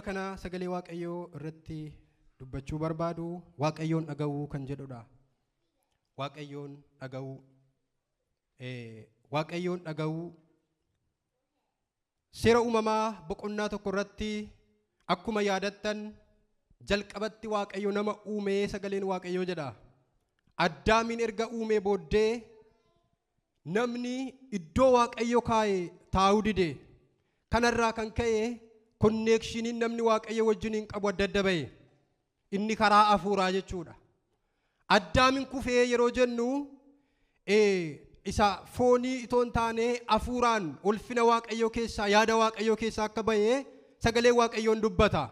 Kana sagalee Waaqayyoo irratti dubbachuu barbaadu Waaqayyoon dhaga'uu kan jedhudha. Waaqayyoon dhaga'uu. Waaqayyoon dhaga'uu. Seera uumamaa boqonnaa 1 irratti akkuma yaadattan jalqabatti Waaqayyo nama uumee sagaleen Waaqayyoo jedha. Addaamiin erga uumee booddee namni iddoo Waaqayyo kaa'e taa'uu dide. Kanarraa kan ka'e konneekshiniin namni Waaqayyo wajjiniin qabu adda adda ba'e. Inni karaa hafuuraa jechuudha. Addaamiin kufee yeroo jennu isa foonii itoo hin taane hafuuraan ulfina Waaqayyoo keessaa yaada Waaqayyoo keessaa akka ba'e sagalee Waaqayyoon dubbata.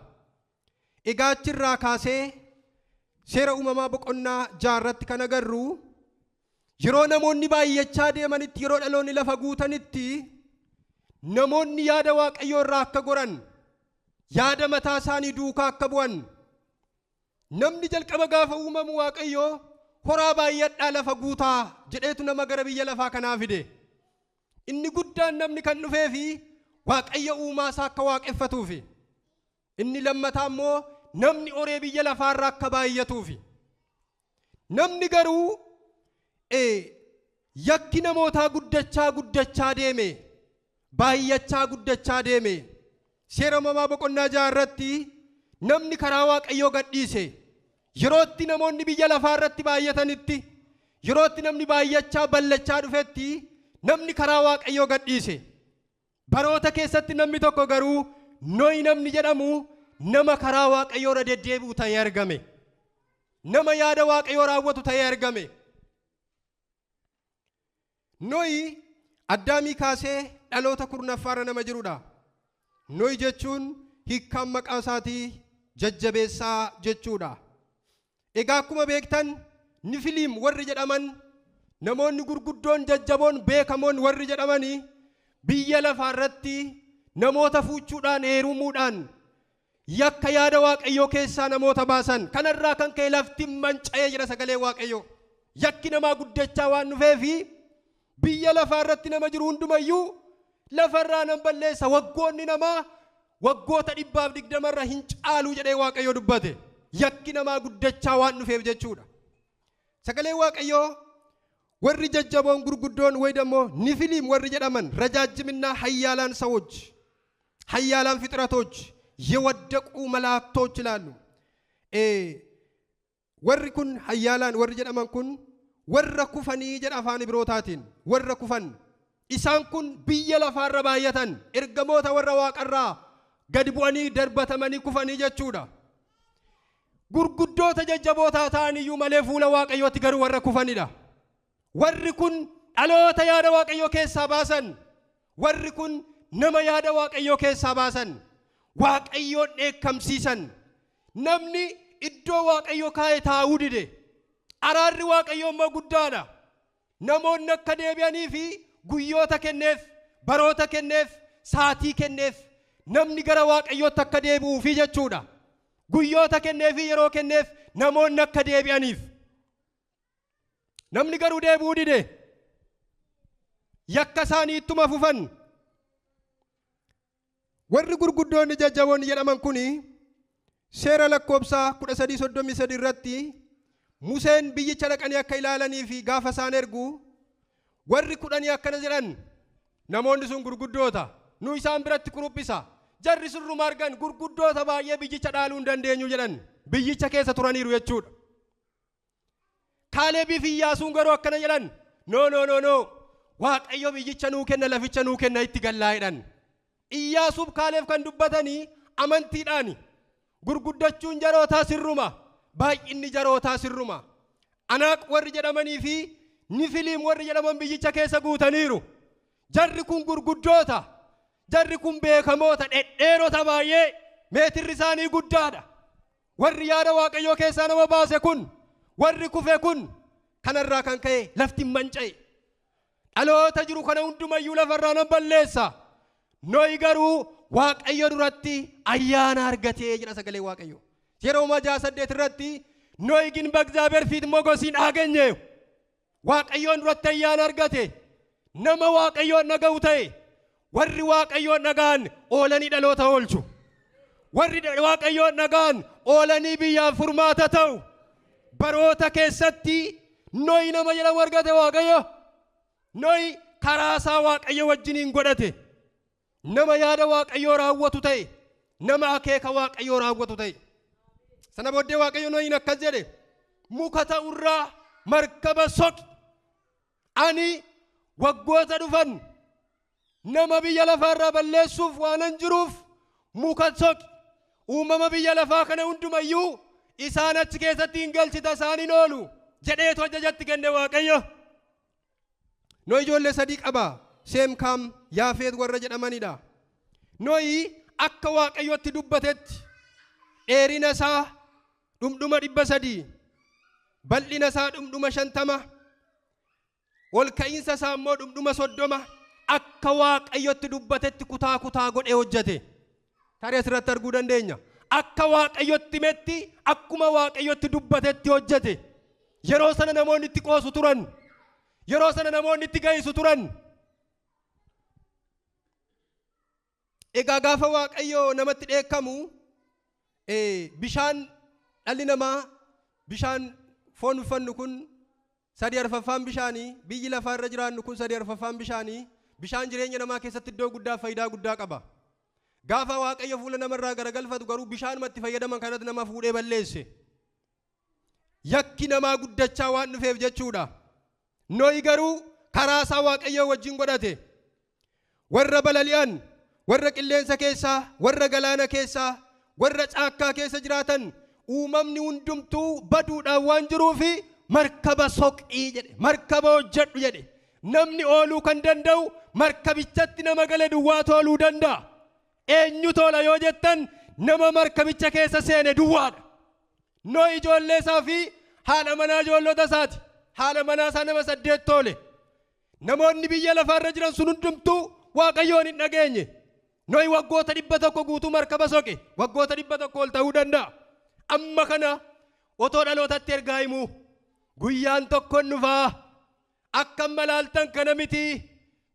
Egaa achirraa kaasee seera uumamaa boqonnaa 6 irratti kan agarru yeroo namoonni baay'achaa deemanitti yeroo dhaloonni lafa guutanitti namoonni yaada Waaqayyoo irraa akka goran yaada mataa isaanii duukaa akka bu'an namni jalqaba gaafa uumamu Waaqayyoo horaa baay'adhaa lafa guutaa jedheetu nama gara biyya lafaa kanaa fide. Inni guddaan namni kan dhufee fi Waaqayyo uumaa isaa akka waaqeffatuufi. Inni lammataa immoo namni horee biyya lafaarraa akka baay'atuufi. Namni garuu yakki namootaa guddachaa guddachaa deeme, baay'achaa guddachaa deeme. Seera uumamaa boqonnaa 6 irratti namni karaa Waaqayyoo gadhiise. Yerootti namoonni biyya lafaa irratti baay'atanitti, yerootti namni baay'achaa ballachaa dhufetti namni karaa Waaqayyoo gadhiise. Baroota keessatti namni tokko garuu Nohi namni jedhamu nama karaa Waaqayyoo irra deddeebi'u ta'ee argame. Nama yaada Waaqayyoo raawwatu ta'ee argame. Nohi Addaamii kaasee dhaloota 10ffaarra nama jirudha. Nohi jechuun hiikkaan maqaa isaatii jajjabeessaa jechuudha. Egaa akkuma beektan Nifiliim warri jedhaman namoonni gurguddoon jajjaboon beekamoon warri jedhamanii biyya lafaa irratti namoota fuuchuudhaan heerumuudhaan yakka yaada Waaqayyoo keessaa namoota baasan. Kanarraa kan ka'e lafti manca'ee jira sagalee Waaqayyoo. Yakki namaa guddachaa waan dhufeefi biyya lafaa irratti nama jiru hundumayyuu lafarraa nan balleessa, waggoonni namaa waggoota 120 irra hin caalu jedhee Waaqayyoo dubbate. Yakki namaa guddachaa waan dhufeef jechuudha. Sagalee Waaqayyoo warri jajjaboon gurguddoon ወይ ደግሞ ኒፊሊም warri jedhaman ረጃጅምና ኃያላን ሰዎች ኃያላን ፍጥረቶች የወደቁ መላእክቶች ይላሉ። Warri kun ኃያላን warri jedhaman kun warra kufanii jedha afaan Ibrootaatiin, warra kufan. Isaan kun biyya lafaarra baay'atan, ergamoota warra waaqarraa gadi bu'anii darbatamanii kufanii jechuudha. Gurguddoota jajjabootaa ta'an iyyuu malee fuula Waaqayyootti garuu warra kufanidha. Warri kun dhaloota yaada Waaqayyoo keessaa baasan. Warri kun nama yaada Waaqayyoo keessaa baasan. Waaqayyoon dheekkamsiisan. Namni iddoo Waaqayyoo kaa'e taa'uu dide. Araarri Waaqayyoo immoo guddaadha. Namoonni akka deebi'anii fi guyyoota kenneef, baroota kenneef, saatii kenneef, namni gara Waaqayyootti akka deebi'uufi jechuudha. Guyyoota kenneef, yeroo kenneef, namoonni akka deebi'aniif. Namni garuu deebi'uu dide. Yakka isaanii ittuma fufan. Warri gurguddoonni jajjaboonni jedhaman kuni seera lakkoobsaa 1333 irratti Museen biyyicha dhaqanii akka ilaalanii fi gaafa isaan ergu warri 10 akkana jedhan. Namoonni sun gurguddoota, nu isaan biratti kuruphisa, jarri sirruma argan gurguddoota baay'ee biyyicha dhaaluu hin dandeenyu jedhan. Biyyicha keessa turaniiru jechuudha. Kaaleebii fi Iyyaasuun garuu akkana jedhan, no no no no, Waaqayyo biyyicha nuu kenna, laficha nuu kenna, itti gallaa jedhan. Iyyaasuuf Kaaleef kan dubbatanii amantiidhaani. Gurguddachuun jarootaa sirruma, baay'inni jarootaa sirruma. Anaaq warri jedhamanii fi Nifiliim warri jedhaman biyyicha keessa guutaniiru. Jarri kun gurguddoota, jarri kun beekamoota, dhedheerota baay'ee, meetirri isaanii guddaadha. Warri yaada Waaqayyoo keessaa nama baase kun, warri kufe kun, kanarraa kan ka'e lafti manca'e. Dhaloota jiru kana hundumayyuu lafarraa nan balleessa. Nohi garuu Waaqayyo duratti ayyaana argatee jedha sagalee Waaqayyoo. Seera uumamaa 6:8 irratti Nohi ግን በእግዚአብሔር ፊት ሞገስን አገኘ። Waaqayyoon duratti ayyaana argate. Nama Waaqayyoon dhaga'u ta'e. Warri Waaqayyoon dhaga'an oolanii dhaloota oolchu. Warri Waaqayyoon dhaga'an oolanii biyyaaf furmaata ta'u. Baroota keessatti Nohi nama jedhamu argate Waaqayyo. Nohi karaa isaa Waaqayyo wajjiniin godhate. Nama yaada Waaqayyoo raawwatu ta'e. Nama akeeka Waaqayyoo raawwatu ta'e. Sana booddee Waaqayyo Nohiin akkas jedhe. Muka ta'urraa markaba soqi. Ani waggoota dhufan nama biyya lafaarraa balleessuuf waanan jiruuf muka soqi. Uumama biyya lafaa kana hundumayyuu isaan achi keessatti hin galchita isaan hin oolu jedheetu ajajatti kenne Waaqayyo. Nohi ijoollee sadii qaba. Seem, Kaam, Yaafeet warra jedhamanidha. Nohi akka Waaqayyotti dubbatetti dheerina isaa dhumdhuma 300, bal'ina isaa dhumdhuma 50, ol ka'iinsa isaa immoo dhumdhuma 30 akka Waaqayyotti dubbatetti kutaa kutaa godhee hojjete. Tarii asirratti arguu dandeenya. Akka Waaqayyotti himetti, akkuma Waaqayyotti dubbatetti hojjete. Yeroo sana namoonni itti qoosu turan. Yeroo sana namoonni itti ga'isu turan. Egaa gaafa Waaqayyo namatti dheekkamu bishaan dhalli namaa bishaan foon uffannu kun 3/4 bishaanii, biyyi lafaa irra jiraannu kun 3/4 bishaanii, bishaan jireenya namaa keessatti iddoo guddaa faayidaa guddaa qaba. Gaafa Waaqayyo fuula namarraa garagalfatu garuu bishaanuma itti fayyadaman kanatti nama fuudhee balleesse. Yakki namaa guddachaa waan dhufeef jechuudha. Nohi garuu karaa isaa Waaqayyoo wajjin godhate. Warra balali'an, warra qilleensa keessaa, warra galaana keessaa, warra caakkaa keessa jiraatan uumamni hundumtuu baduudhaan waan jiruufi markaba soqii jedhe, markaba hojjedhu jedhe. Namni ooluu kan danda'u markabichatti nama gale duwwaatu ooluu danda'a. Eenyu tola yoo jettan nama markabicha keessa seene duwwaadha. Nohi ijoollee isaa fi haadha manaa ijoollota isaati. Haadha manaa isaa nama 8 toole. Namoonni biyya lafaarra jiran sun hundumtuu Waaqayyoon hin dhageenye. Nohi waggoota 100 guutuu markaba soqe. Waggoota 100 ol ta'uu danda'a. Amma kana otoo dhalootatti ergaa himuu guyyaan tokko hin dhufaa. Akka amma ilaaltan kana miti.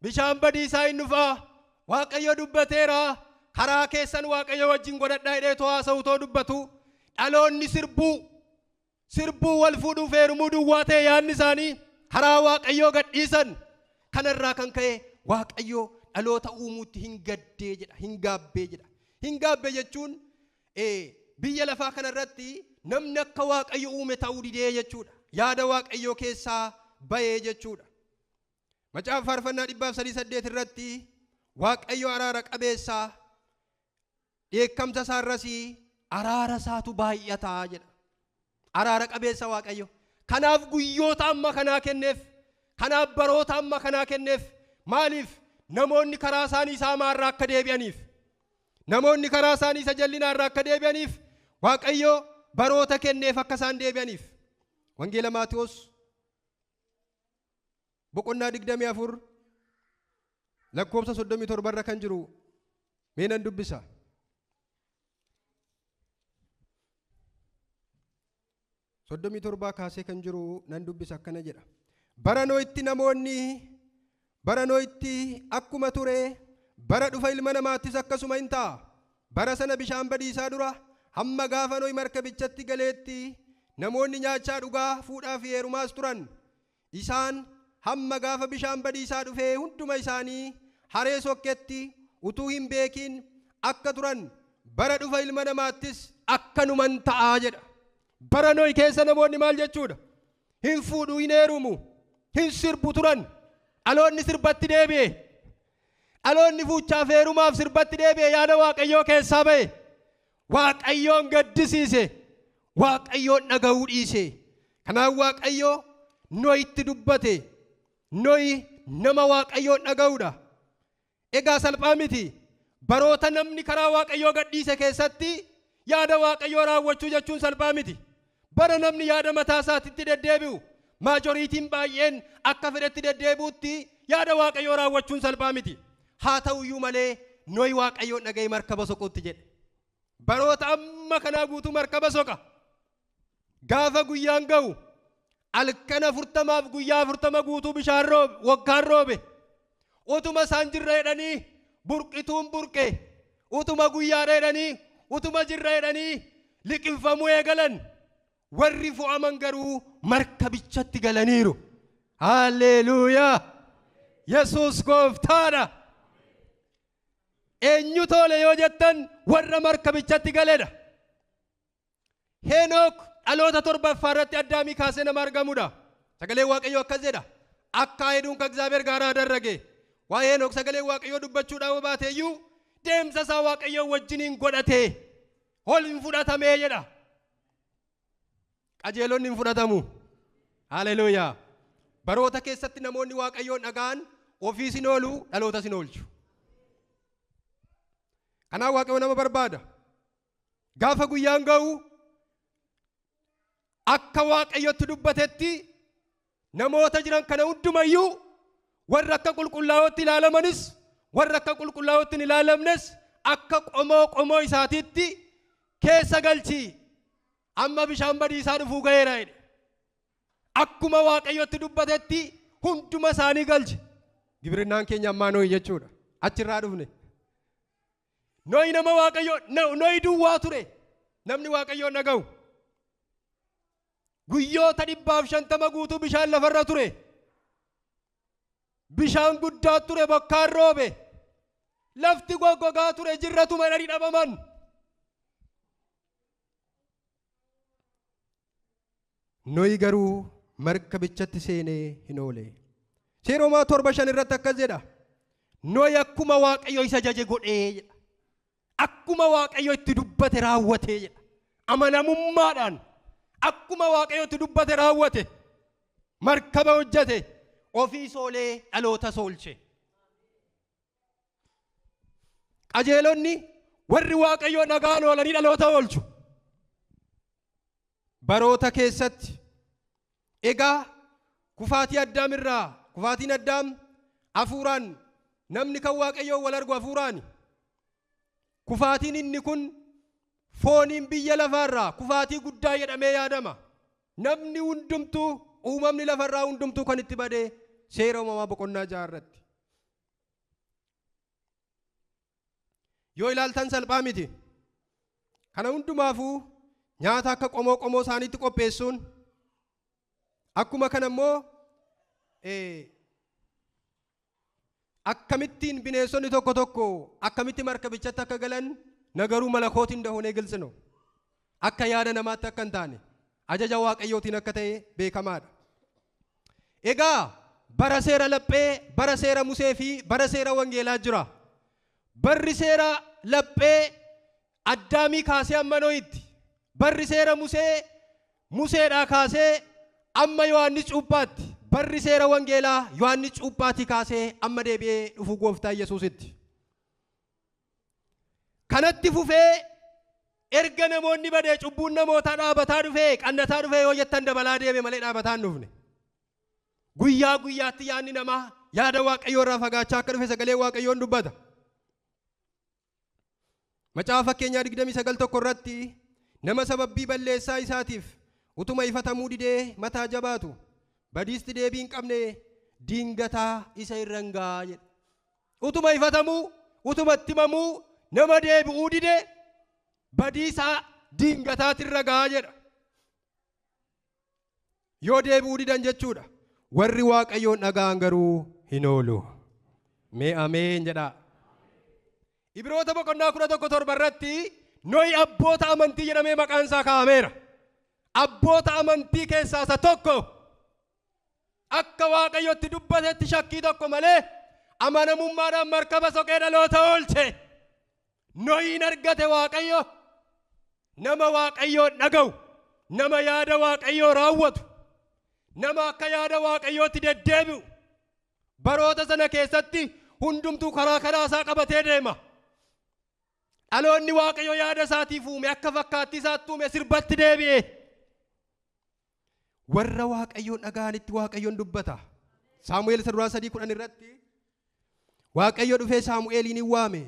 Bishaan badiisaa hin dhufaa. Waaqayyo dubbateera. Karaa keessan Waaqayyo wajjin godhadhaa jedhee haasa'u too dubbatu. Dhaloonni sirbuu wal fuudhuuf heerumuu duwwaa ta'e yaadni isaanii karaa Waaqayyoo gadhiisan. Kanarraa kan ka'e Waaqayyo dhaloota uumuutti hin gaddee jedha, hin gaabbee jedha. Hin gaabbee jechuun biyya lafaa kanarratti namni akka Waaqayyo uume ta'uu didee jechuudha. Yaada Waaqayyoo keessaa bahee jechuudha. Macaafa Faarfannaa 103:8 irratti Waaqayyo araara qabeessaa, dheekkamsa isaarras araara isaatu baay'ataa jedha. Araara qabeessa Waaqayyo. Kanaaf guyyoota amma kanaa kenneef, kanaaf baroota amma kanaa kenneef. Maaliif? Namoonni karaa isaanii isa hamaarraa akka deebi'aniif, namoonni karaa isaanii isa jallinaarraa akka deebi'aniif Waaqayyo baroota kenneef akka isaan deebi'aniif. Wangeela Maatewos boqonnaa 24 lakkoofsa 37 irra kan jiru mee nan dubbisa. 37 kaasee kan jiru nan dubbisa, akkana jedha. Bara Nohitti namoonni bara Nohitti akkuma ture bara dhufa ilma namaattis akkasuma hin ta'a. Bara sana bishaan badiisaa dura hamma gaafa Nohi markabichatti galeetti namoonni nyaachaa dhugaa fuudhaa fi heerumaas turan. Isaan hamma gaafa bishaan badiisaa dhufee hunduma isaanii haree sokketti utuu hin beekin akka turan bara dhufa ilma namaattis akkanuman ta'aa jedha. Bara Nohi keessa namoonni maal jechuudha? Hin fuudhu, hin heerumu, hin sirbu turan. Dhaloonni sirbatti deebi'e. Dhaloonni fuuchaaf heerumaaf sirbatti deebi'e, yaada Waaqayyoo keessaa ba'e. Waaqayyoon gaddisiise. Waaqayyoon dhaga'uu dhiise. Kanaaf Waaqayyo Nohitti dubbate. Nohi nama Waaqayyoon dhaga'uudha. Egaa salphaa miti. Baroota namni karaa Waaqayyoo gadhiise keessatti yaada Waaqayyoo raawwachuu jechuun salphaa miti. Bara namni yaada mataa isaatitti deddeebi'u, maajoriitiin baay'een akka fedhetti deddeebi'utti yaada Waaqayyoo raawwachuun salphaa miti. Haa ta'uyyuu malee Nohi Waaqayyoon dhaga'ee markaba soquutti jedhe. Baroota amma kanaa guutuu markaba soqa. Gaafa guyyaan ga'u halkan 40f guyyaa 40 guutuu bishaan roobe, waggaan roobe. Utuma isaan jirra jedhanii burqituun burqe. Utuma guyyaadha jedhanii utuma jirra jedhanii liqinfamuu eegalan. Warri fo'aman garuu markabichatti galaniiru. Haalleluuyaa! Yesuus gooftaadha. Eenyu tole yoo jettan warra markabichatti galedha. Henook dhaloota torbaffaa irratti Addaamii kaasee nama argamudha. Sagalee Waaqayyoo akkas jedha. Akka ayiduun ka Egzaabeer gaaraa adarrage. Waa'ee Henook sagalee Waaqayyoo dubbachuudhaan baateeyyuu deemsa isaa Waaqayyoo wajjiniin godhate. Ol hin fudhatamee jedha. Qajeelonni hin fudhatamu. Haalleluuyaa. Baroota keessatti namoonni Waaqayyoon dhaga'an ofiis hin oolu, dhalootas hin oolchu. Kanaaf Waaqayyo nama barbaada. Gaafa guyyaan ga'u akka Waaqayyotti dubbatetti namoota jiran kana hundumayyuu warra akka qulqullaa'ootti ilaalamanis warra akka qulqullaa'ootti hin ilaalamnes akka qomoo qomoo isaatiitti keessa galchi. Amma bishaan badiisaa dhufuu ga'eera jedhe. Akkuma Waaqayyotti dubbatetti hunduma isaanii galche. Gibirinnaan keenya ammaa Nohi jechuudha. Achirraa dhufne. Nohi nama Waaqayyoo, Nohi duwwaa ture. Namni Waaqayyoon dhaga'u. Guyyoota 150 guutuu bishaan lafarra ture. Bishaan guddaa ture, bokkaan roobe. Lafti goggogaa ture, jirratuma jedhanii dhabaman. Nohi garuu markabichatti seenee hin oole. Seera Uumamaa 7:5 irratti akkas jedha. Nohi akkuma Waaqayyo isa jaje godhee jedha. Akkuma Waaqayyo itti dubbate raawwatee jedha. Amanamummaadhaan akkuma Waaqayyo itti dubbate raawwate. Markaba hojjete, ofii soolee dhaloota soolche. Qajeelonni warri Waaqayyo nagaan oolanii dhaloota oolchu. Baroota keessatti egaa kufaatii Addaam irraa, kufaatiin Addaam hafuuraan namni kan Waaqayyoon wal argu hafuuraani. Kufaatiin inni kun fooniin biyya lafaarraa kufaatii guddaa jedhamee yaadama. Namni hundumtuu uumamni lafarraa hundumtuu kan itti badee seera uumamaa boqonnaa 6 irratti. Yoo ilaaltan salphaa miti. Kana hundumaafuu nyaata akka qomoo qomoo isaaniitti qopheessuun akkuma kana immoo akkamittiin bineensonni tokko tokko akkamitti markabichatti akka galan nagaruu malakootiin dahonee gilsino. Akka yaada namaatti akka hin taane ajaja Waaqayyootiin akka ta'e beekamaadha. Egaa bara seera laphee, bara seera Musee fi bara seera wangeelaa jira. Barri seera laphee Addaamii kaasee amma Nohitti. Barri seera Musee Museedhaa kaasee amma Yohaannis Cuuphaatti. Barri seera wangeelaa Yohaannis Cuuphaatii kaasee amma deebi'ee dhufu Gooftaa Yesuusitti. Kanatti fufee erga namoonni badee cubbuun namootaa dhaabataa dhufee qannataa dhufee yoo jettan dabalaa deeme malee dhaabataa hin dhufne. Guyyaa guyyaatti yaadni namaa yaada Waaqayyoo irraa fagaachaa akka dhufe sagalee Waaqayyoon dubbata. Macaafa fakkeenyaa 29:1 irratti nama sababbii balleessaa isaatiif utuma ifatamuu didee mataa jabaatu badiisti deebii hin qabne diingataa isa irra hin ga'a jedha. Utuma ifatamuu, utuma itti himamuu nama deebi'uu didee badiisaa diingataati irra ga'a jedha. Yoo deebi'uu didan jechuudha. Warri Waaqayyoon dhaga'an garuu hin oolu. Mee ameen jedhaa. Ibroota boqonnaa 11:7 irratti Nohi abboota amantii jedhamee maqaan isaa kaa'ameera. Abboota amantii keessaa isa tokko. Akka Waaqayyotti dubbatetti shakkii tokko malee amanamummaadhaan markaba soqee dhaloota oolche. Nohiin argate Waaqayyo. Nama Waaqayyoon dhaga'u, nama yaada Waaqayyoo raawwatu, nama akka yaada Waaqayyootti deddeebi'u. Baroota sana keessatti hundumtuu karaa karaa isaa qabatee deema. Dhaloonni Waaqayyo yaada isaatiif uume akka fakkaattii isaatti uume sirbatti deebi'e. Warra Waaqayyoon dhaga'anitti Waaqayyoon dubbata. Saamu'eel isa duraa 3:10 irratti Waaqayyo dhufee Saamu'eeliin hin waame.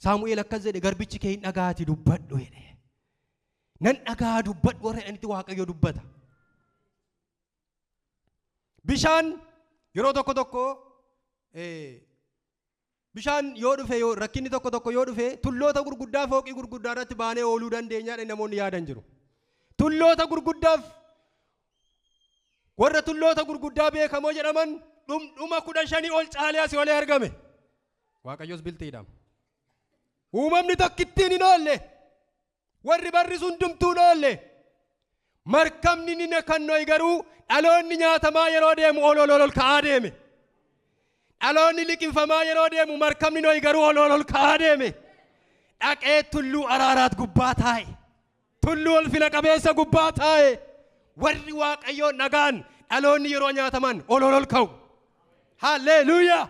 Saamu'eel akkas jedhe, garbichi kee hin dhaga'ati dubbadhu jedhe. Nan dhaga'a dubbadhu warra jedhanitti Waaqayyo dubbata. Bishaan yeroo tokko tokko Bishaan yoo dhufe yoo rakkinni tokko tokko yoo dhufe tulloota gurguddaa fooqii gurguddaa irratti baanee ooluu dandeenyaadha namoonni yaadan jiru. Tulloota gurguddaaf warra tulloota gurguddaa beekamoo jedhaman dhumdhuma 15 ol caalee asii olee argame. Waaqayyos biltiidha. Uumamni tokkittiin hin oolle. Warri barri sun hundumtuu hin oolle. Markabni ni kan Nohi garuu dhaloonni nyaatamaa yeroo deemu ol ol ol ka'aa deeme. Dhaloonni liqinfamaa yeroo deemu markabni Nohi garuu ol ol ol ka'aa deeme. Dhaqee tulluu Araaraat gubbaa taa'e. Tulluu ulfina qabeessa gubbaa taa'e. Warri Waaqayyoon dhagaan dhaloonni yeroo nyaataman ol ol ol ka'u. Halleluuyaa!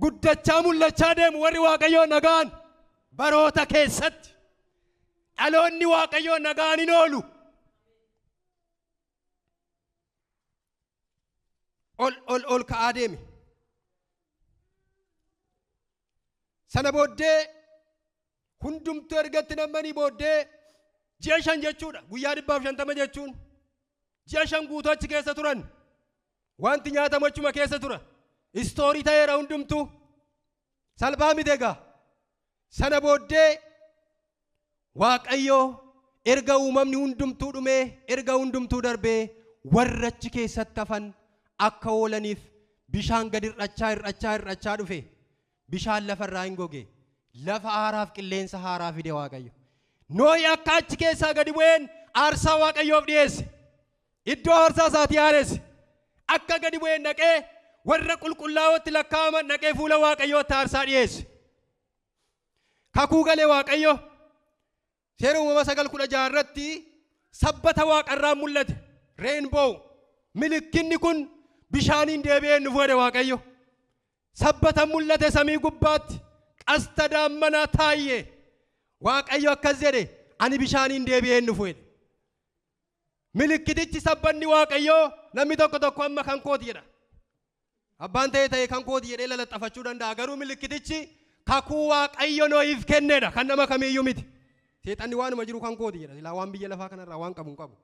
Guddachaa mul'achaa deemu warri Waaqayyoon dhagaan baroota keessatti. Dhaloonni Waaqayyoon dhagaan hin oolu. Ol ol ol ka'aa deeme. Sana booddee hundumtuu ergatti nammanii booddee ji'a 5 jechuudha. Guyyaa 150 jechuun ji'a 5 guutuu achi keessa turan. Wanti nyaatamu achuma keessa tura. Istoorii ta'eera hundumtuu. Salphaa miti egaa. Sana booddee Waaqayyo erga uumamni hundumtuu dhumee erga hundumtuu darbee warra achi keessatti hafan akka oolaniif bishaan gad hir'achaa hir'achaa hir'achaa dhufe. Bishaan lafarraa hin goge. Lafa haaraaf qilleensa haaraa fide Waaqayyo. Nohi akka achi keessaa gadi bu'een aarsaa Waaqayyoof dhiyeesse. Iddoo aarsaa isaatii haaresse. Akka gadi bu'een dhaqee warra qulqullaa'ootti lakkaa'aman dhaqee fuula Waaqayyootti aarsaa dhiyeesse. Kakuu galee Waaqayyo seera uumama 9:16 irratti sabbata waaqarraa mul'ate. Reenboow milikkinni kun bishaaniin deebi'ee nu fuudhe Waaqayyo. Sabbata mul'ate samii gubbaatti qasta daammanaa taayye. Waaqayyo akkas jedhe ani bishaaniin deebi'ee nu fuudhe. Milikkitichi sabbanni Waaqayyoo namni tokko tokko amma kan kooti jedha. Abbaan ta'e ta'e kan kooti jedhee lalaxafachuu danda'a. Garuu milikkitichi kakuu Waaqayyo Nohiif kennedha. Kan nama kamiiyyuu miti. Seexanni waanuma jiru kan kooti jedha. Silaa waan biyya lafaa kanarraa waan qabu hin qabu.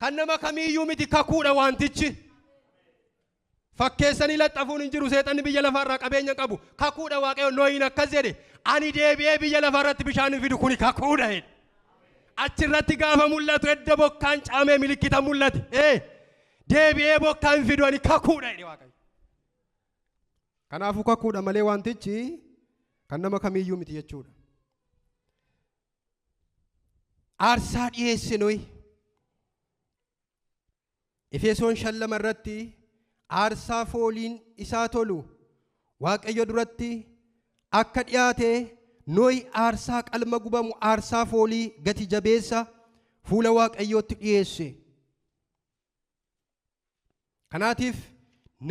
Kan nama kamiiyyuu miti kakuudha wantichi. Fakkeessanii laxxafuun hin jiru seexanni biyya lafaarraa qabeenya qabu. Kakuudha Waaqayyo Nohiin akkas jedhe ani deebi'ee biyya lafaarratti bishaan hin fidu kuni kakuudha jedhe. Achirratti gaafa mul'atu edda bokkaan caamee milikkita mul'ate. Deebi'ee bokkaan hin fidu ani kakuudha jedhe Waaqayyo. Kanaafuu kakuudha malee wantichi kan nama kamiiyyuu miti jechuudha. Aarsaa dhiyeesse Nohi. Efesoon 5:2 irratti aarsaa fooliin isaa tolu Waaqayyo duratti akka dhiyaate Nohi aarsaa qalma gubamu aarsaa foolii gati jabeessa fuula Waaqayyootti dhiyeesse. Kanaatiif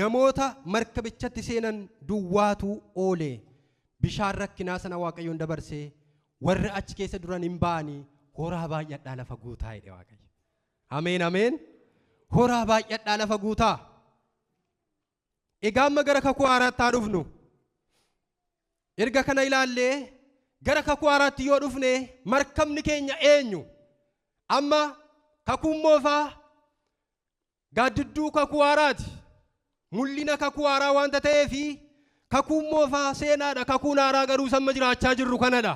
namoota markabichatti seenan duwwaatu oole. Bishaan rakkinaa sana Waaqayyoon dabarsee warra achi keessa duran hin ba'anii horaa baay'adhaa lafa guutaa jedhe Waaqayyo. Ameen ameen. Horaa baay'adhaa lafa guutaa. Egaa amma gara kakuu haaraatti haa dhufnu. Erga kana ilaallee gara kakuu haaraatti yoo dhufne markabni keenya eenyu? Amma kakuun moofaa gaaddidduu kakuu haaraati. Mul'ina kakuu haaraa waanta ta'eefi kakuun moofaa seenaadha. Kakuun haaraa garuu samma jiraachaa jirru kanadha.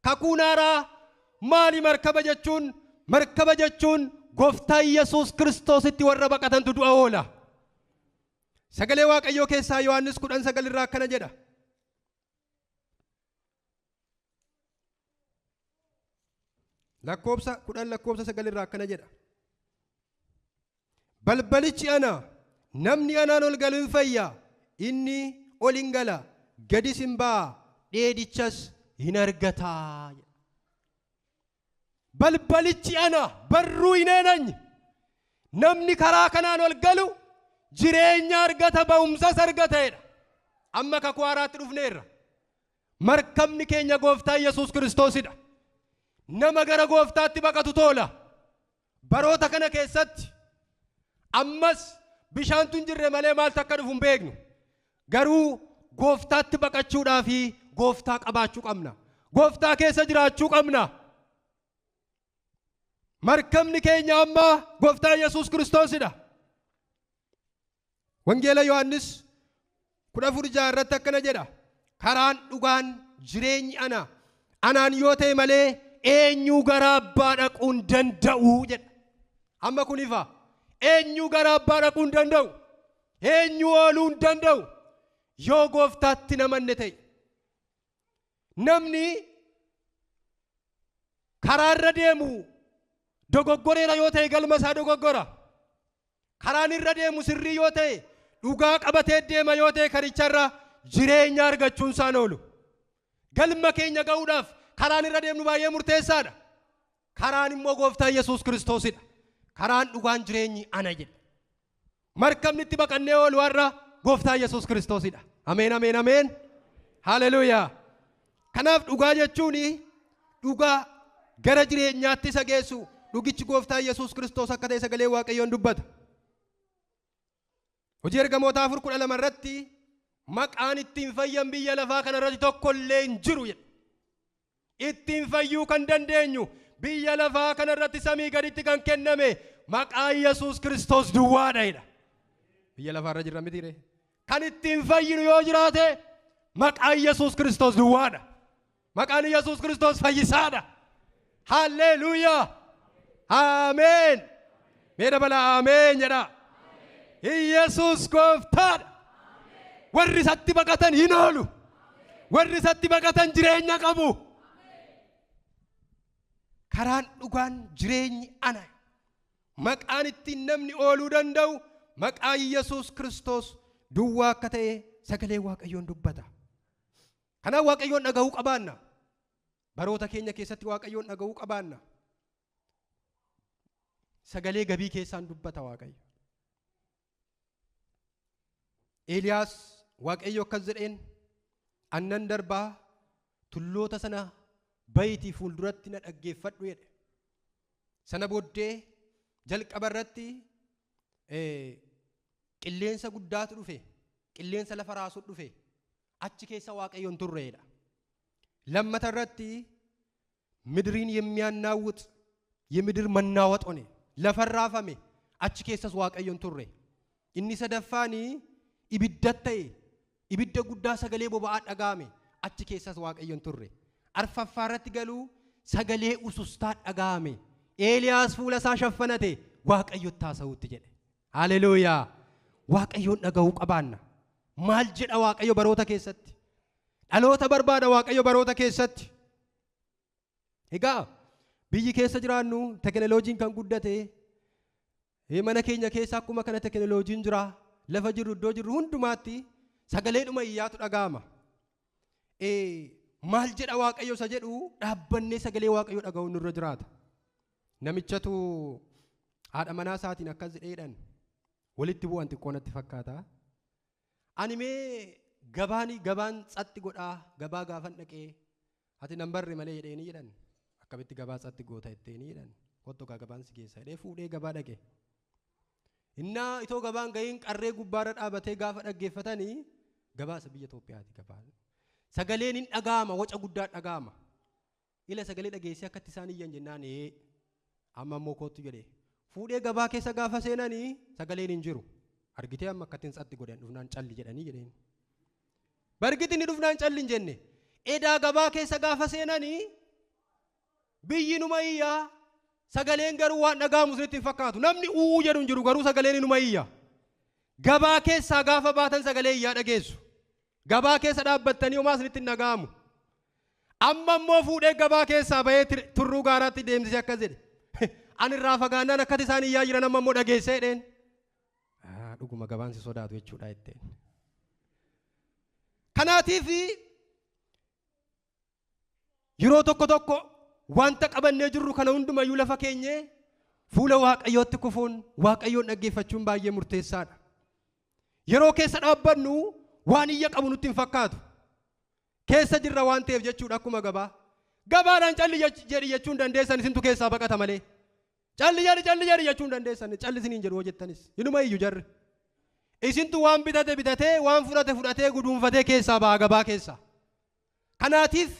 Kakuun haaraa maali markaba jechuun? Markaba jechuun Gooftaa Yesuus Kiristoositti warra baqatantu du'a oola. Sagalee Waaqayyoo keessaa Yohaannis 10:9 irraa akkana jedha. Lakkoobsa 10 lakkoobsa 9 irraa akkana jedha. Balbalichi ana, namni anaan ol galu hin fayya, inni ol hin gala, gadis hin ba'a, dheedichas hin argata. Balbalichi ana, barruu hin eenanye. Namni karaa kanaan ol galu jireenya argata, ba'umsas argata jedha. Amma kakuu haaraatti dhufneerra. Markabni keenya Gooftaa Yesuus Kiristoosidha. Nama gara Gooftaatti baqatu tola. Baroota kana keessatti ammas bishaantu hin jirre malee maaltu akka dhufu hin beeknu. Garuu Gooftaatti baqachuudhaa fi Gooftaa qabaachuu qabna. Gooftaa keessa jiraachuu qabna. Markabni keenya amma Gooftaa Yesuus Kiristoosidha. Wangeela Yohaannis 14:6 irratti akkana jedha. Karaan dhugaan jireenyi ana. Anaan yoo ta'e malee eenyu gara abbaa dhaquu hin danda'u jedha. Amma kun ifa. Eenyu gara abbaa dhaquu hin danda'u. Eenyu ooluu hin danda'u. Yoo gooftaatti namanne ta'e. Namni karaarra deemu dogoggoreera yoo ta'e galma isaa dogoggora. Karaan irra deemu sirrii yoo ta'e dhugaa qabatee deema yoo ta'e karicharra jireenya argachuun isaan oolu. Galma keenya ga'uudhaaf karaan irra deemnu baay'ee murteessaadha. Karaan immoo gooftaa Yesuus Kiristoosidha. Karaan dhugaan jireenyi ana jedha. Markabni itti baqannee oolu har'a gooftaa Yesuus Kiristoosidha. Ameen ameen ameen. Haleluuyaa. Kanaaf dhugaa jechuun dhugaa gara jireenyaatti isa geessu dhugichi gooftaa Yesuus Kiristoos akka ta'e sagalee Waaqayyoon dubbata. Hojii ergamoota 4:12 irratti maqaan ittiin fayyan biyya lafaa kana irratti tokko illee hin jiru jedha. Ittiin fayyuu kan dandeenyu biyya lafaa kana irratti samii gaditti kan kenname maqaa Yesuus Kiristoos duwwaadha jedha. Biyya lafaa irra jirra mitiire. Kan ittiin fayyinu yoo jiraate maqaa Yesuus Kiristoos duwwaadha. Maqaan Yesuus Kiristoos fayyisaadha. Halleluuyaa. Ameen. Mee dabalaa ameen jedha. Yesuus gooftaadha. Warri isatti baqatan hin oolu. Warri isatti baqatan jireenya qabu. Karaan dhugaan jireenyi ana. Maqaan ittiin namni ooluu danda'u maqaa Yesuus Kiristoos duwwaa akka ta'e sagalee Waaqayyoon dubbata. Kanaaf Waaqayyoon dhaga'uu qabaanna. Baroota keenya keessatti Waaqayyoon dhaga'uu qabaanna. Sagalee gabii keessaan dubbata Waaqayyo. Eeliyaas Waaqayyo akkas jedheen annan darbaa tulloota sana bayitii fuulduratti na dhaggeeffadhu jedhe. Sana booddee jalqaba irratti qilleensa guddaatu dhufe, qilleensa lafa raasuu dhufe, achi keessa Waaqayyoon turreedha. Lammata irratti ምድሪን የሚያናውጥ የምድር መናወጥ ሆነ, lafa raafame, achi keessas Waaqayyoon turre. Inni sadaffaani ibidda ta'e, ibidda guddaa sagalee boba'aa dhaga'ame, achi keessas Waaqayyoon turre. Arfaffaa irratti galuu sagalee usustaa dhaga'ame. Eeliyaas fuula isaa shaffanate Waaqayyotti haasa'uutti jedhe. Haleluuyaa. Waaqayyoon dhaga'uu qabaanna. Maal jedha Waaqayyo baroota keessatti? Dhaloota barbaada Waaqayyo baroota keessatti. Egaa biyyi keessa jiraannu teknooloojiin kan guddate, mana keenya keessa akkuma kana teknooloojiin jira. Lafa jirru iddoo jirru hundumaatti sagaleedhuma iyyaatu dhaga'ama. Maal jedha Waaqayyo isa jedhu dhaabbannee sagalee Waaqayyo dhaga'uun nurra jiraata. Namichatu haadha manaa isaatiin akkas jedheedhaan walitti bu'an xiqqoo natti fakkaata. Ani mee gabaan tsatti godhaa gabaa gaafan dhaqee ati nan barre malee jedheeni jedhan. Akkamitti gabaa tsatti goota jetteeni jedhan. Kottu gaa gabaan si geessa jedhee fuudhee gabaa dhaqe. Innaa itoo gabaan gahiin qarree gubbaarra dhaabatee gaafa dhaggeeffatanii gabaasa biyya Itoophiyaati gabaa. Sagaleen hin dhaga'ama, waca guddaa dhaga'ama. Ila sagalee dhageessee akkatti isaan iyyan jennaan amma immoo kottu jedhee. Fuudhee gabaa keessa gaafa seenanii sagaleen hin jiru. Argitee amma akkattiin tsatti godhan dhufnaan calli jedhanii jedheen. Bargiti inni dhufnaan calli hin jenne. Edaa gabaa keessa gaafa seenanii biyyi numa iyyaa sagaleen garuu waan dhaga'amu isinitti hin fakkaatu. Namni uu jedhu hin jiru garuu sagaleen numa iyya. Gabaa keessaa gaafa baatan sagalee iyyaa dhageessu. Gabaa keessa dhaabbattanii homaa isinitti hin dhaga'amu. Amma immoo fuudhee gabaa keessaa bahee turruu gaaraatti deemsisee akkas jedhe. Ani irraa fagaannaan akkati isaan iyyaa jiran amma immoo dhageessee jedheen. Dhuguma gabaan si sodaatu jechuudha jetteen. Kanaatiif yeroo tokko tokko wanta qabannee jirru kana hundumayyuu lafa keenyee fuula Waaqayyootti kufuun Waaqayyoon dhaggeeffachuun baay'ee murteessaadha. Yeroo keessa dhaabbannu waan iyya qabu nutti hin fakkaatu. Keessa jirra waan ta'eef jechuudha akkuma gabaa. Gabaadhaan calli jedhi jechuun dandeessan isintu keessaa baqata malee. Calli jedhi jechuun dandeessan calli isiniin jedhu hojjettanis. Inuma iyyuu jarri. Isintu waan bitate bitatee waan fudhate fudhatee guduunfatee keessaa ba'a gabaa keessaa. Kanaatiif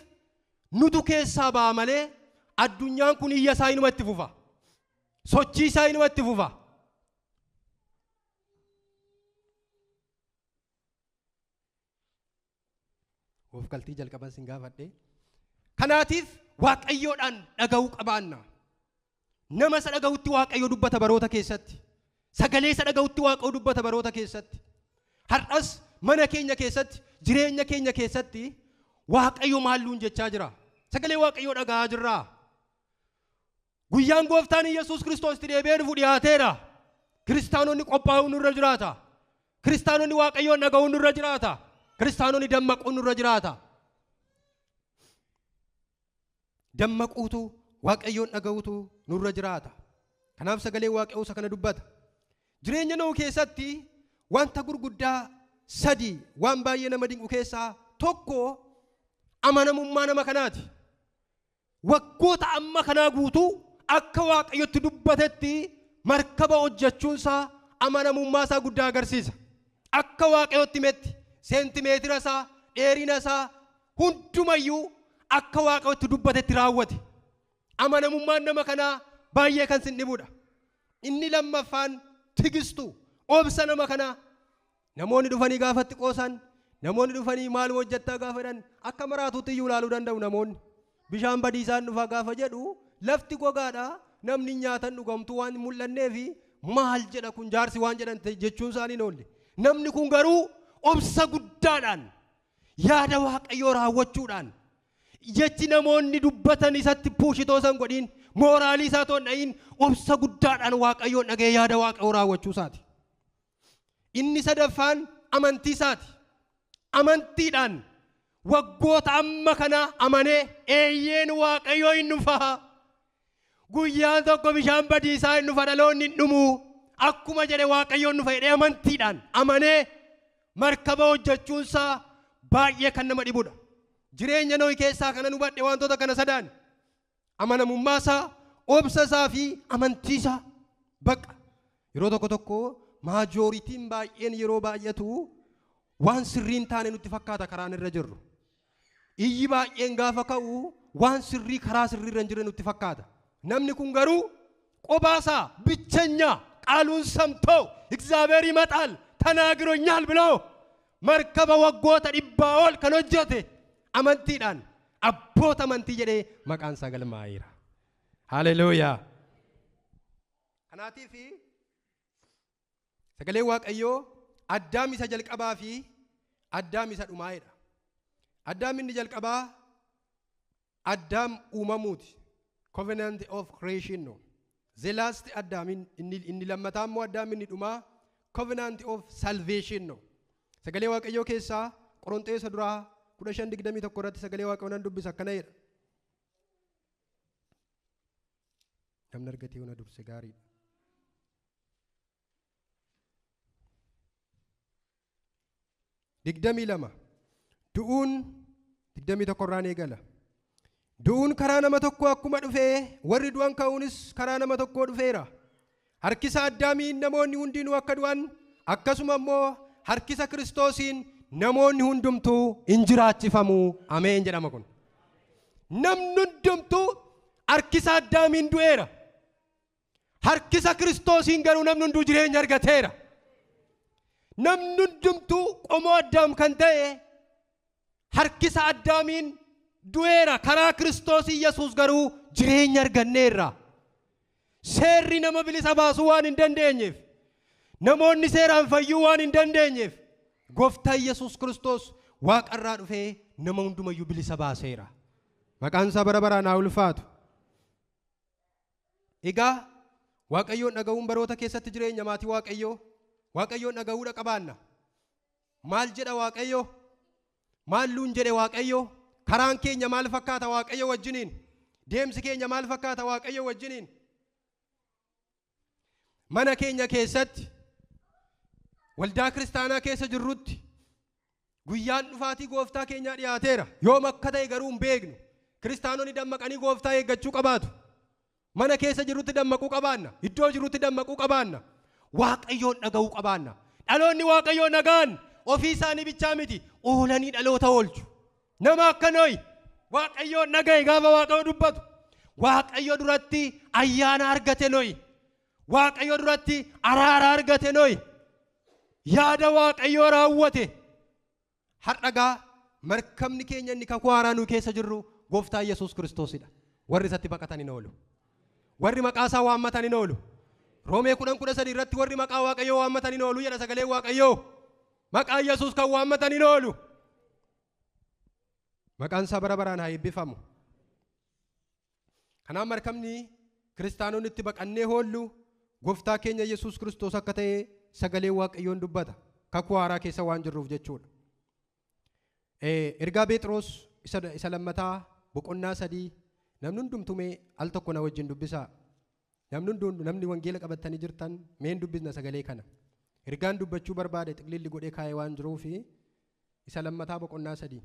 nutu keessaa ba'a malee addunyaan kun iyya isaa inuma itti fufa. Sochii isaa inuma itti fufa. Of galtii jalqaban sin gaafadhe. Kanaatiif Waaqayyoodhaan dhaga'uu qabaanna. Nama isa dhaga'utti Waaqayyo dubbata baroota keessatti. Sagalee isa dhaga'utti Waaqayyo dubbata baroota keessatti. Har'as mana keenya keessatti, jireenya keenya keessatti Waaqayyo maalluun jechaa jira. Sagalee Waaqayyoo dhaga'aa jirra. Guyyaan gooftaan Yesuus Kiristoos itti deebi'ee dhufu dhiyaateera. Kiristaanonni qophaa'uun nurra jiraata. Kiristaanonni Waaqayyoon dhaga'uun nurra jiraata. Kiristaanonni dammaquun nurra jiraata. Dammaquutu Waaqayyoon dhaga'uutu nurra jiraata. Kanaaf sagalee Waaqayyoo isa kana dubbata. Jireenya Nohu keessatti wanta gurguddaa sadi waan baay'ee nama dinqu keessaa tokko amanamummaa nama kanaati. Waggoota amma kanaa guutuu akka Waaqayyotti dubbatetti markaba hojjechuunsaa amanamummaa isaa guddaa agarsiisa. Akka Waaqayyotti himetti seentimeetira isaa, dheerina isaa hundumayyuu akka Waaqayyotti dubbatetti raawwate. Amanamummaan nama kanaa baay'ee kan sin dhibudha. Inni lammaffaan tigistu obsa nama kanaa. Namoonni dhufanii gaafatti qoosan, namoonni dhufanii maal hojjettaa gaafa jedhan akka maraatuutti iyyuu ilaaluu danda'u namoonni. Bishaan badiisaan dhufa gaafa jedhu lafti gogaadha, namni nyaatan dhugamtuu waan hin mul'annee fi maal jedha kun jaarsi waan jedhan jechuun isaanii hin oolle. Namni kun garuu obsa guddaadhaan yaada Waaqayyoo raawwachuudhaan jechi namoonni dubbatan isatti puushitoo san godhiin mooraalii isaa toon dha'iin obsa guddaadhaan Waaqayyoon dhaga'ee yaada Waaqayyoo raawwachuu isaati. Inni sadaffaan amantii isaati. Amantiidhaan waggoota amma kana amanee eeyyeen Waaqayyoo hin dhufa. Guyyaan tokko bishaan badiisaa hin dhufa, dhaloonni hin dhumu. Akkuma jedhe Waaqayyoon dhufa jedhee amantiidhaan amanee markaba hojjechuunsaa baay'ee kan nama dhibudha. Jireenya Nohi keessaa kana hubadhe wantoota kana sadaan. Amanamummaa isaa, obsa isaa fi amantii isaa. Baqa yeroo tokko tokko maajooritiin baay'een yeroo baay'atu waan sirrii hin taane nutti fakkaata karaan irra jirru. Iyyi baay'een gaafa ka'u waan sirrii karaa sirrii irra hin jirre nutti fakkaata. Namni kun garuu qobaasaa ብቸኛ ቃሉን ሰምቶ እግዚአብሔር ይመጣል ተናግሮኛል ብሎ markaba waggoota dhibbaa ol kan hojjete amantiidhaan abboota amantii jedhee maqaan isaa galmaa'eera. Haleluuyaa. Kanaatiif sagalee Waaqayyoo Addaam isa jalqabaa fi Addaam isa dhumaa'edha. Addaam inni jalqabaa Addaam uumamuuti. Covenant of creation no. The last Addaam inni lammataa immoo Addaam inni dhumaa Covenant of salvation no. Sagalee Waaqayyoo keessaa Qoronxeessa duraa 15:21 irratti sagalee Waaqayyoo nan dubbisa akkana jedha. Namni argatee na dubbise gaariidha. 22 du'uun 21 irraan eegala. Du'uun karaa nama tokkoo akkuma dhufee warri du'an ka'uunis karaa nama tokkoo dhufeera. Harkisa Addaamiin namoonni hundinuu akka du'an akkasuma immoo harkisa Kiristoosiin namoonni hundumtuu hin jiraachifamu. Ameen jedhama kun. Namni hundumtuu harkisa Addaamiin du'eera. Harkisa Kiristoosiin garuu namni hunduu jireenya argateera. Namni hundumtuu qomoo Addaam kan ta'e harkisa Addaamiin du'eera. Karaa Kiristoos Yesuus garuu jireenya arganneerra. Seerri nama bilisa baasuu waan hin dandeenyeef, namoonni seeraan fayyuu waan hin dandeenyeef, gooftaa Yesuus Kiristoos waaqarraa dhufee nama hundumayyuu bilisa baaseera. Maqaan isaa bara baraan haa ulfaatu. Egaa Waaqayyoon dhaga'uun baroota keessatti jireenya maatii Waaqayyoo, Waaqayyoon dhaga'uudha qabaanna. Maal jedha Waaqayyo? Maal luun jedhe Waaqayyo? Karaan keenya maal fakkaata Waaqayyo wajjiniin? Deemsi keenya maal fakkaata Waaqayyo wajjiniin? Mana keenya keessatti, waldaa kiristaanaa keessa jirrutti guyyaan dhufaatii gooftaa keenyaa dhiyaateera. Yoom akka ta'e garuu hin beeknu. Kiristaanonni dammaqanii gooftaa eeggachuu qabaatu. Mana keessa jirrutti dammaquu qabaanna. Iddoo jirrutti dammaquu qabaanna. Waaqayyoon dhaga'uu qabaanna. Dhaloonni Waaqayyoon dhaga'an ofii isaanii bichaa miti, oolanii dhaloota oolchu. Nama akka Nohi Waaqayyoon dhaga'e gaafa Waaqayyo dubbatu, Waaqayyo duratti ayyaana argate Nohi. Waaqayyo duratti araara argate Nohi. Yaada Waaqayyoo raawwate. Har'a gaa Markabni keenya inni kakuu haaraa nu keessa jirru gooftaa Yesuus Kiristoosidha. Warri isatti baqatan hin oolu. Warri maqaa isaa waammatan hin oolu. Roomee 10:13 irratti warri maqaa Waaqayyoo waammatan hin oolu jedha sagaleen Waaqayyoo. Maqaa Yesuus kan waammatan hin oolu. Maqaan isaa bara baraan haa eebbifamu. Kanaaf markabni kiristaanonni itti baqannee hoollu gooftaa keenya Yesuus Kiristoos akka ta'e sagalee Waaqayyoon dubbata. Kakuu haaraa keessa waan jirruuf jechuudha. Ergaa Phexros isa lammataa boqonnaa 3 namni hundumtuu mee al tokko na wajjin dubbisaa. Namni hundumtuu namni wangeela qabatanii jirtan mee hin dubbisna sagalee kana. Ergaan dubbachuu barbaade xiqlilli godhee kaa'ee waan jiruufi isa lammataa boqonnaa 3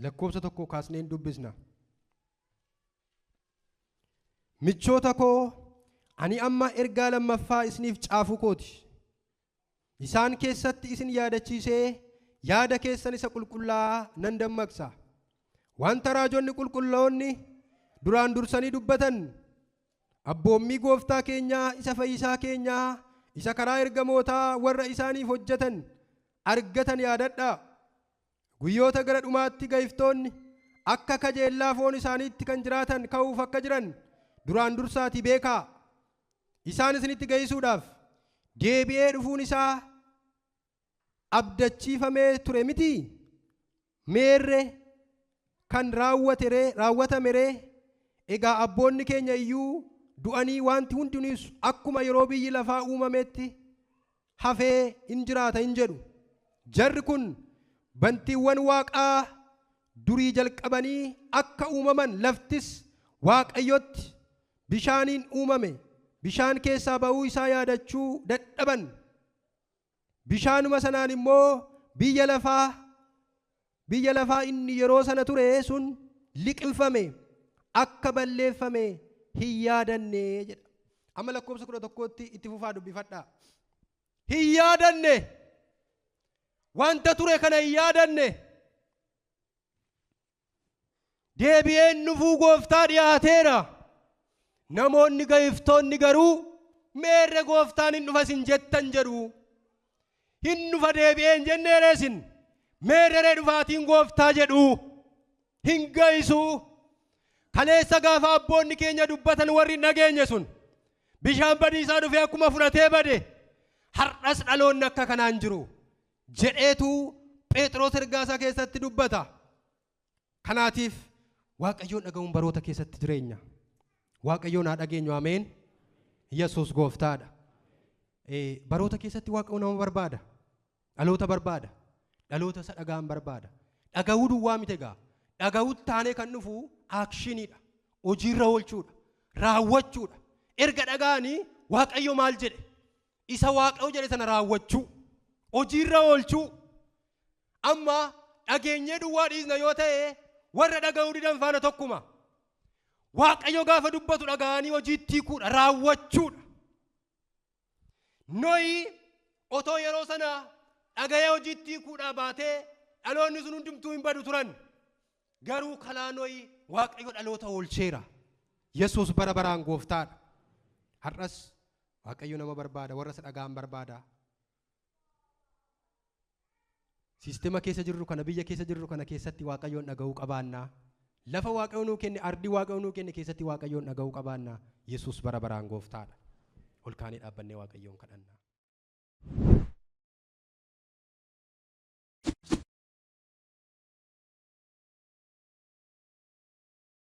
lakkoofsa 1 kaasnee hin dubbisna. Michoota koo ani amma ergaa lammaffaa isiniif caafuu kooti. Isaan keessatti isin yaadachiisee yaada keessan isa qulqullaa nan dammaqsa. Wanta raajonni qulqulloonni duraan dursanii dubbatan abboommii gooftaa keenyaa isa fayyisaa keenyaa isa karaa ergamootaa warra isaaniif hojjetan argatan yaadadhaa. Guyyoota gara dhumaatti ga'iftoonni akka kajeellaa foon isaaniitti kan jiraatan ka'uuf akka jiran duraan dursaatii beekaa. Isaan isinitti ga'isuudhaaf deebi'ee dhufuun isaa abdachiifamee ture miti. Meerre kan raawwatame ree? Egaa abboonni keenya iyyuu du'anii wanti hundinuus akkuma yeroo biyyi lafaa uumametti hafee hin jiraata hin jedhu. Jarri kun bantiiwwan waaqaa durii jalqabanii akka uumaman laftis waaqayyotti bishaaniin uumame bishaan keessaa ba'uu isaa yaadachuu dadhaban. Bishaanuma sanaan immoo biyya lafaa inni yeroo sana ture sun liqimfame akka balleeffame hin yaadanne jedha. Amma lakkoofsa 11tti itti fufaa dubbifadhaa. Hin yaadanne, wanta ture kana hin yaadanne. Deebi'een dhufuu gooftaa dhiyaateera. Namoonni ga'iftoonni garuu meerre gooftaan hin dhufa isin jettan jedhu. Hin dhufa deebi'een jenneere isin. Meerree dhufaatiin gooftaa jedhu. Hin ga'isu. Kaleessa gaafa abboonni keenya dubbatan warri hin dhageenye sun bishaan badiisaa dhufee akkuma fudhatee bade har'as dhaloonni akka kanaan jiru jedheetu Phexros ergaa isaa keessatti dubbata. Kanaatiif Waaqayyoon dhaga'uun baroota keessatti jireenya. Waaqayyoon haa dhageenyu, ameen. Yesuus gooftaadha. Baroota keessatti Waaqayyoon nama barbaada. Dhaloota barbaada. Dhaloota isa dhaga'an barbaada. Dhaga'uu duwwaa miti egaa. Dhaga'uu taanee kan dhufu aakshiniidha. Hojiirra oolchuudha. Raawwachuudha. Erga dhaga'anii Waaqayyo maal jedhe? Isa Waaqayyo jedhe sana raawwachuu. Hojiirra oolchuu. Amma dhageenyee duwwaa dhiisna yoo ta'e warra dhaga'uu didan faana tokkuma. Waaqayyo gaafa dubbatu dhaga'anii hojiitti hiikuudha, raawwachuudha. Nohi otoo yeroo sana dhaga'ee hojiitti hiikuudhaa baatee dhaloonni sun hundumtuu hin badu turan. Garuu kalaa Nohi Waaqayyo dhaloota oolcheera. Yesuus bara baraan gooftaadha. Har'as Waaqayyo nama barbaada, warra isa dhaga'an barbaada. Siistema keessa jirru kana, biyya keessa jirru kana keessatti Waaqayyoon dhaga'uu qabaannaa. Lafa Waaqayyo nuu kenne, ardii Waaqayyo nuu kenne keessatti Waaqayyoon dhaga'uu qabaannaa. Yesuus bara baraan gooftaadha. Ol kaanee dhaabbannee Waaqayyoon kadhannaa.